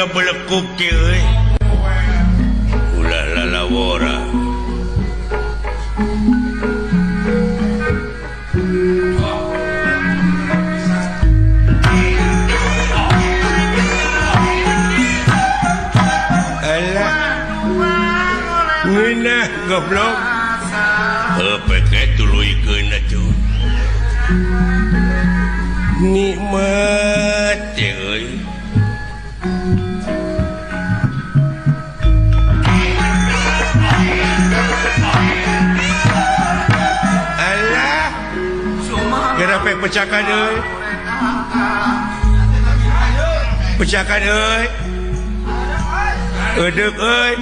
Ngabelekuk kieu euy. Ulah lalawora. Alah. Ngeunah goblok. Heuh peke tuluykeun atuh. Nikmat teh euy. Alah. Geura pek pecakan euy. Pecakan euy. Eudeup euy.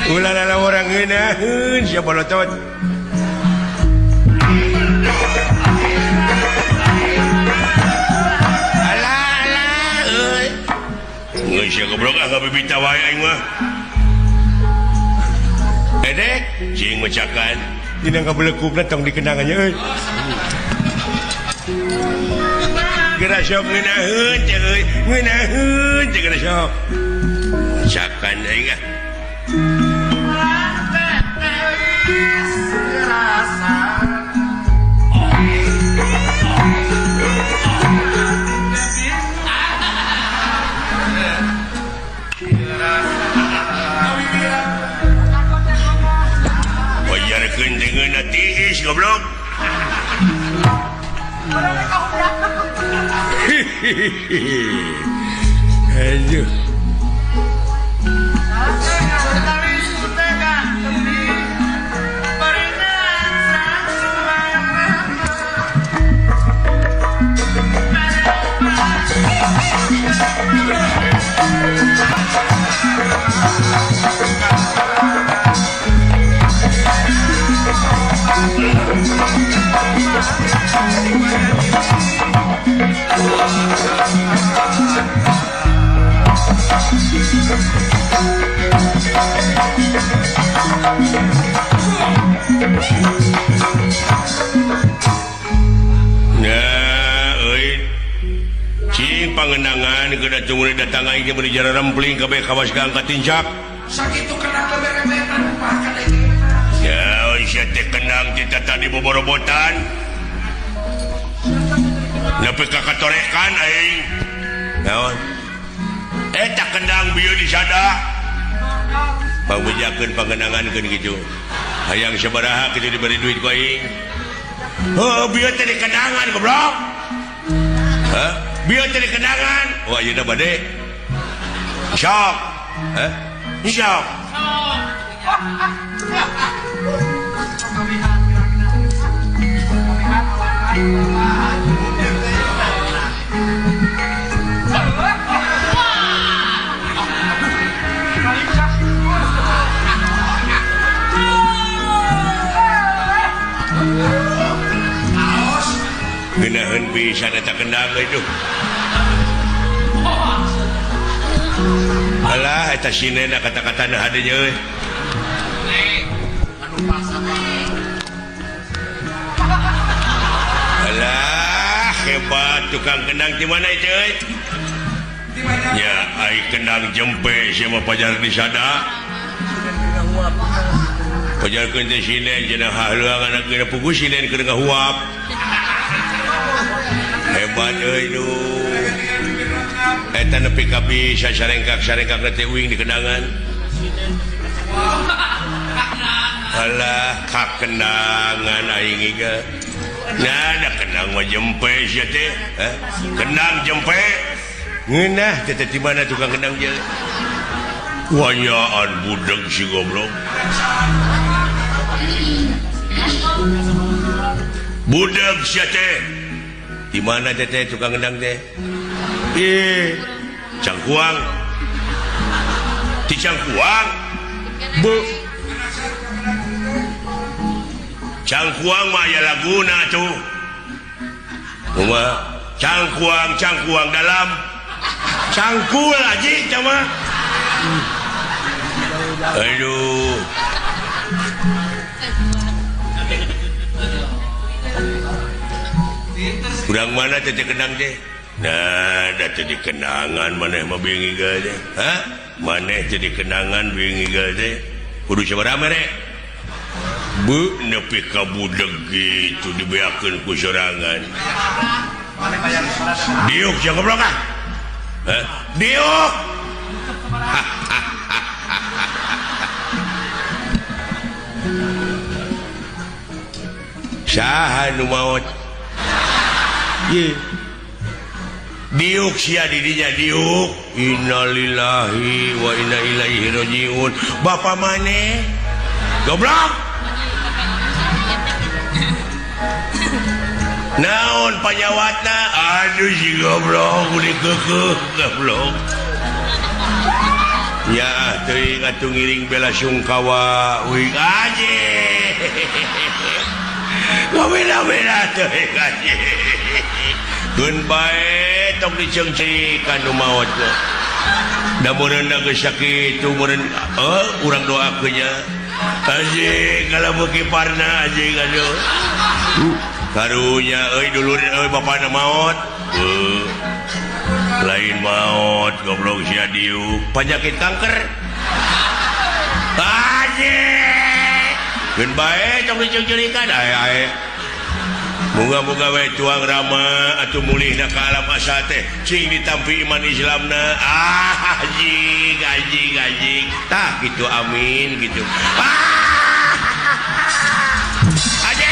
Ulah lalawora ngeunaheun sia bolotot. Alah alah euy. Geus sia goblok ah ngabibita wae aing mah. Edek cing mecakan dina ngabelekukna tong dikenangannya euy. Geura sok ngeunaheun teh euy, ngeunaheun teh geura sok. Mecakan aing ah. Wajarkeun teh ngeunah tiis goblok. Aduh. Nah, euy. Cing pangenangan geuna tunggu datang aing teh meuni jara rempling kabeh kawas ka angkat tincak. Sakitu kena beberebetan upahkan aing. Ya, euy sia teh kendang teh tadi boborobotan. Nepi ka katorekan aing. Naon? Eta kendang bieu disada. Pangbejakeun pangenangankeun kitu. Hayang sabaraha kitu diberi duit ku aing. Heuh, bieu teh dikendangan goblok. Hah? Bieu teh dikendangan. Oh, ayeuna bade. Sok. Hah? Sok. Ngeunaheun pisan eta kendang euy duh. Alah eta sinena kata-katana hade nya euy. Alah hebat tukang kendang di mana itu euy? Nya ai kendang jempe sia mah pajar di sada. Pajarkeun teh sinen cenah haluangan geuna pugu sinen keur ngahuap. Hebat euy nu. Eta nepi ka bisa sarengkak-sarengkak teh uing di kendangan. Alah kakendangan aing ieu. Nah, da kendang mah jempe sia teh. Hah? Kendang jempe. Ngeunah teh di mana tukang kendang je? Wanyaan budeg si goblok. Budeg sia teh. Di mana teh teh tukang kendang teh? Ih, Cangkuang. Di Cangkuang. Bu. Cangkuang mah aya laguna tuh. Kumaha? Cangkuang, cangkuang dalam. Cangkul aji cama. Aduh. Kurang mana teh kendang teh? Nah, da teu dikenangan maneh mah bingi teh. Hah? Maneh teu dikenangan bingi teh. Kudu sabaraha mere? Bu nepi ka budeg gitu dibeakeun ku sorangan. Diuk sia goblok ah. Hah? Diuk. Saha nu maot? Ye. Diuk sia didinya diuk. Innalillahi wa inna ilaihi rajiun. Bapa maneh? Goblok. Naon panyawatna? Aduh si goblok dikeukeuh goblok. Ya teuing atuh ngiring bela sungkawa uing aje. Ngabela-bela teuing aje. Keun bae tong diceungceukan nu maot mah. Da meureun geus sakitu meureun urang doakeun nya. Anjing kalau beuki parna anjing aduh. Karunya euy dulur euy bapana maot. Lain maot goblok sia diuk penyakit kanker. Anjing. Keun bae tong diceungceurikan ae ae. Moga-moga we tuang rama atuh mulihna ka alam asa teh cing ditampi iman Islamna. Ah anjing anjing anjing. Tah kitu amin gitu. Ah! Anjing.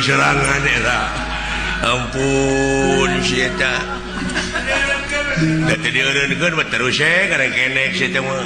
Serangan era ampun si eta da teu dieureunkeun mah terus we karengkenek si eta mah.